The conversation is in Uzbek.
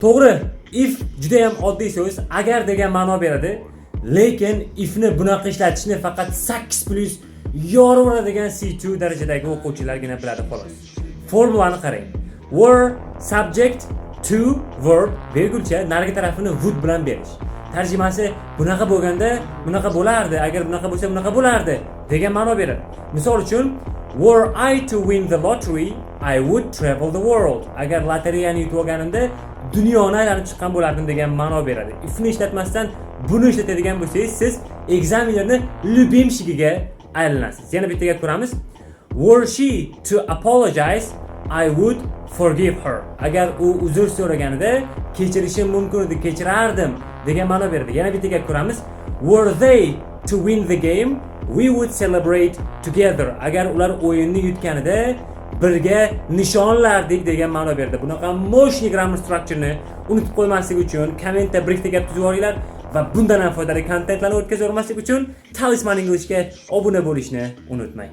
To'g'ri, if juda ham oddiy so'z, agar degan ma'no beradi. Lekin ifni bunaqa ishlatishni faqat 8+ yoraveradigan C2 darajadagi o'quvchilargina biladi, xolos. Formulani qarang. Were, subject, to, verb, virgulcha, narigi tarafini would bilan berish. Tarjimasi: bunaqa bo'lganda bunaqa bo'lardi, agar bunaqa bo'lsa, bunaqa bo'lardi degan ma'no beradi. Misol uchun, were I to win the lottery, I would travel the world. Agar lotereyani yutib olganimda, dunyoni aylanib chiqqan bo'lardim degan ma'no beradi. Ifni ishlatmasdan buni ishlatadigan bo'lsangiz, siz экзаменер ni любимчик iga aylanasiz. Yana bitta gap ko'ramiz. Were she to apologize, I would forgive her. Agar u uzr so'raganida, kechirishim mumkin edi, kechirardim degan ma'no beradi. Yana bitta gap ko'ramiz. Were they to win the game, we would celebrate together. Agar ular o'yinni yutganida, birga nishonlardik degan ma'no berdi. Bunaqa мощный grammar structure ni unutib qo'ymaslik uchun kommentda bir ikkita gap tuzib yuboringlar va bundan ham foydali kontentlarni o'tkazib yubormaslik uchun Talisman Englishga obuna bo'lishni unutmang.